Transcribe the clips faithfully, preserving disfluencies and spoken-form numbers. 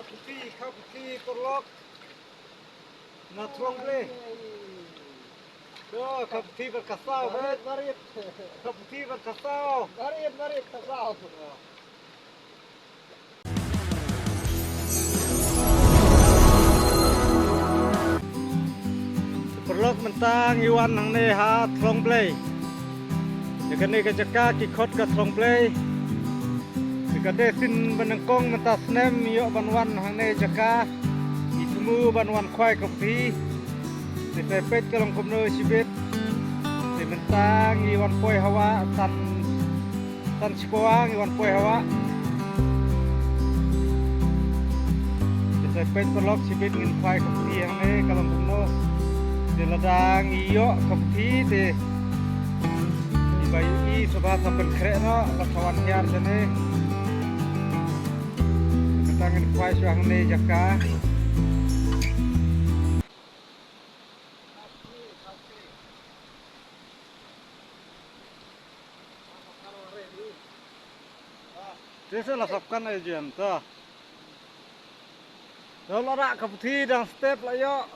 Puthi, kha puthi paralok na Thlong Blei. To, kha puthi bad kha saw, bad. Marit, marit. Kha puthi bad kha saw. Marit, marit, kha saw. Paralok, mynta ngi wan hangne ha Thlong Blei. Ïa kane ka jaka ki khot ka Thlong Blei. Te ka dei sien ba nyngkong mynta snem ngi ïoh ban wan hangne jaka. Ngi thmu ban wan khwai ka puthi. Te sa peit ka long kumno shibit. Te mynta ngi wan poi ha wah, san, san shiphew ngi wan poi ha wah. Te sa peit paralok shibit ngin khwai ka puthi hangne ka long kumno. Te lada ngi ïoh ka puthi te ngi ba ïohi shuwa ba sa pynkhreh noh, ba sa wan hiar shane. Mynta ngin khwai shuwa hangne jaka. Te sa la sap kan ai jen ta. Dah la rak ka puthi dang step la ïoh.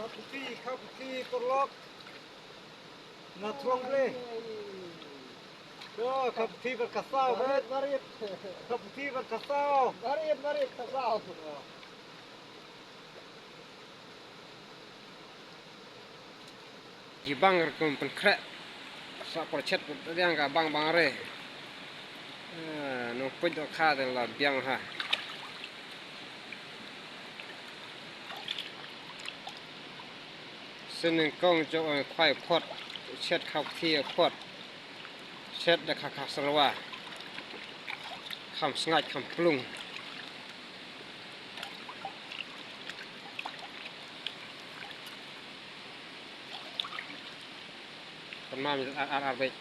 Kha puthi, kha puthi paralok na Thlong Blei. To, kha puthi bad kha saw, bad. Marit, marit. Kha puthi bad kha saw. Marit, marit, kha saw. Ki bang rukom pynkhreh. Sa por chet put diang ka bang bang re. Eh, nong put do kha de la biang ha. Sien nyngkong jong ong khwai phot, chet kha puthi phot. Chet da kha kha serwa. Kham sngaid kham plung. Kan mam ar ar ar bek.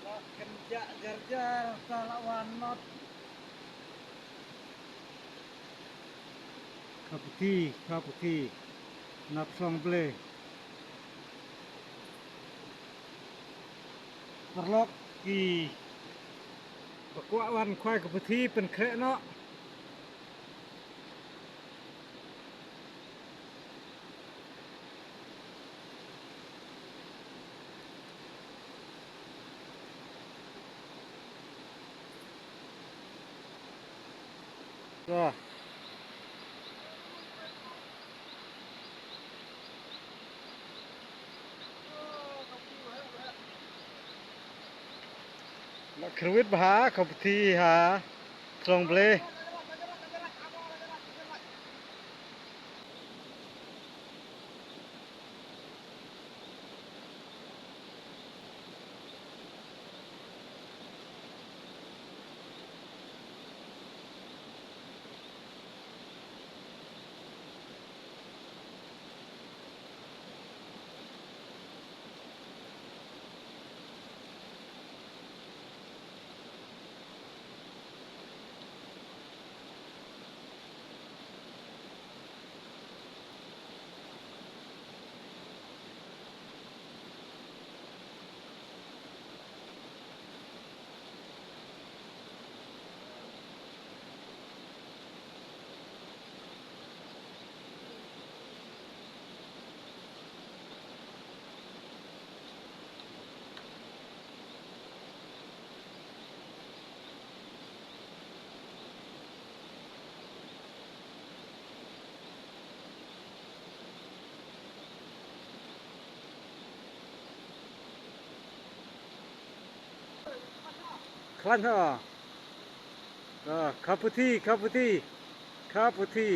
Lah kynjah jar jar, sa lah wan not. Kha puthi, kha puthi. Na psong ble. Paralok ki ba kwah wan khwai ka puthi pynkhreh noh. Wah. La kyrwit bha ka puthi ha. Psong ble. Khlaiñ ha. Ah, kha puthi, kha puthi. Kha puthi.